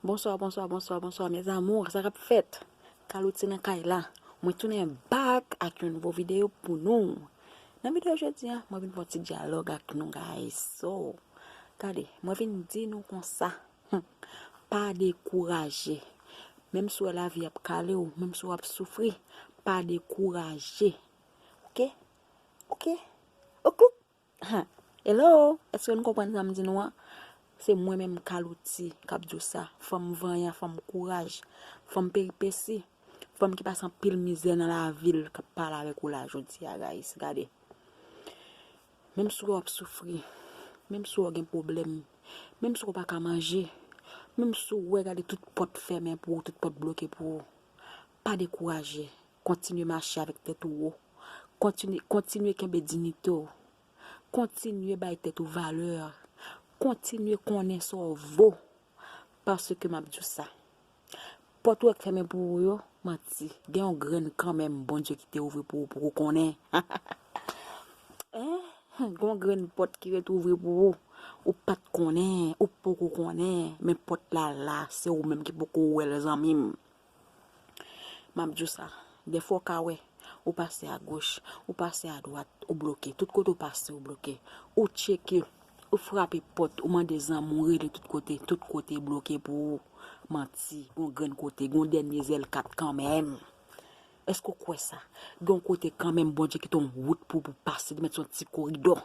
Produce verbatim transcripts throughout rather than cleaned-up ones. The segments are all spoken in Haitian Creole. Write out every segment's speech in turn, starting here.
Bonswa, bonswa, bonswa, bonswa, mes amours, sa k ap fèt? Kalouti nan kay la. Mwen tounen back ak yon nouvo videyo pou nou. Nan videyo jodi a, mwen vin fè yon ti dyalòg ak nou, guys. So, gade, mwen vin di nou konsa, hmm, pa dekouraje. Menm si w wè lavi ap kale w, menm si w ap soufri, pa dekouraje. Oke? Oke? Oke? Ha. Hello, èske nou konprann sa m di nou an? Se mwen menm, Kalouti, k ap di w sa. Fanm vanyan, fanm kouraj, fanm peripesi, fanm ki pase anpil mizè nan lavi l, k ap pale avèk ou la jodi a, guys. Gade. Menm si w ap soufri, menm si w gen pwoblèm, menm si w pa ka manje, menm si w wè, gade, tout pòt fèmen pou ou, tout pòt bloke pou ou, pa dekouraje. Kontinye mache avèk tèt ou wo. Kontinye, kontinye kenbe diyite w. Kontinye bay tèt ou valè. Kontinye konnen sa w vo. Paske m ap di w sa. Pòt ou wè k fèmen pou ou yo, manti. Gen yon grenn kanmenm Bondye kite ouvri pou ou, poko konnen. Hein? Gen yon grenn pòt ki ret ouvri pou ou. Ou pa t konnen, ou poko konnen, men pòt la la, se ou menm ki poko wè l, zanmi m. M ap di w sa, dèfwa w ka wè, ou pase agoch, ou pase adwat, ou bloke. Tout kote w pase, ou bloke. Ou tcheke, ou frape pòt, ou mande zanmi w, rele tout kote, tout kote bloke pou ou. Manti, gon grenn kote, gon dènye zèl kat kanmenm. Èske w kwè sa? Gon kote kanmenm, Bondye kite yon wout pou, pou pase, li mèt se yon ti koridò.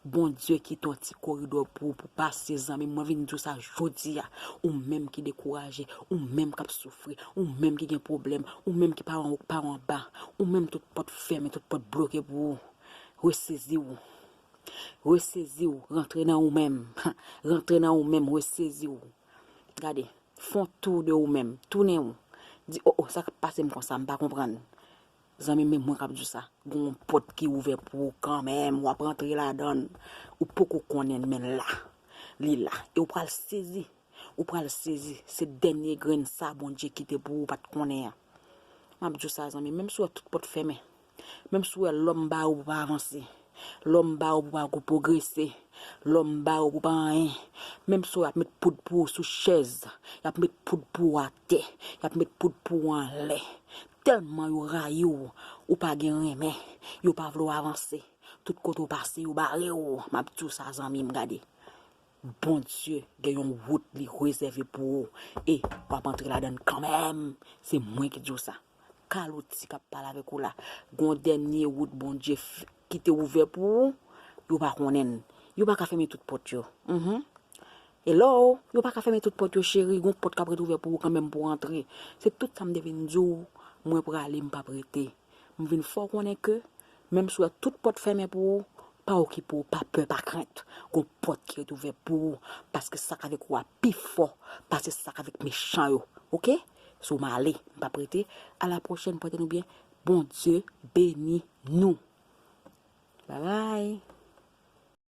Bondye kite yon ti koridò pou ou, pou pase, zanmi m. Mwen vin di w sa jodi a. Ou menm ki dekouraje, ou menm k ap soufri, ou menm ki gen pwoblèm, ou menm ki pa wè w, pa wè w anba, ou menm tout pòt fèmen, tout pòt bloke pou ou. Resezi w. Resezi w, rantre nan ou menm. Rantre nan ou menm, resezi w. Gade, fè yon tou de ou menm, tounen w. Di, o, o, sa k ap pase m konsa, m pa konprann. Zanmi m, men mwen k ap di w sa. Gen yon pòt ki ouvè pou ou kanmenm, w ap rantre ladan l. Ou poko konnen l, men l la. Li la. E ou pral sezi. Ou pral sezi. Se dènye grenn sa Bondye kite pou ou, ou pa t konnen an. M ap di w sa, zanmi m, menm si w wè tout pòt fèmen, menm si w wè lòm ba ou pou pa avanse, lòm ba ou pou pa pwogrese, lòm ba ou pou pa anyen, menm si w ap met poud pou ou sou chèz, y ap met poud pou ou atè, y ap met poud pou ou anlè, tèlman yo rayi w, ou pa gen renmen, yo pa vle w avanse. Tout kote w pase, yo bare w. M ap di w sa, zanmi m, gade. Bondye gen yon wout li rezève pou ou. E w ap antre ladan l kanmenm. Se mwen ki di w sa. Kalouti k ap pale avèk ou la. Gon dènye wout Bondye f-, kite ouvè pou ou. Yo pa konnen l. Yo pa ka fèmen tout pòt yo. Mhm. Hello, yo pa ka fèmen tout pòt yo, cheri. Gon pòt k ap ret ouvè pou ou kanmenm pou w antre. Se tout sa m te vin di w. Mwen prale, m p ap rete. M vin fè w konnen ke, menm si w wè tout pòt fèmen pou ou, pa okipe w, pa pè, pa krent. Gon pòt ki ret ouvè pou ou, paske sa k avèk ou a pi fò pase sa k avèk mechan yo. Oke? So, m ale, m p ap rete. A la pwochèn, pòte nou byen. Bondye beni nou. Babay.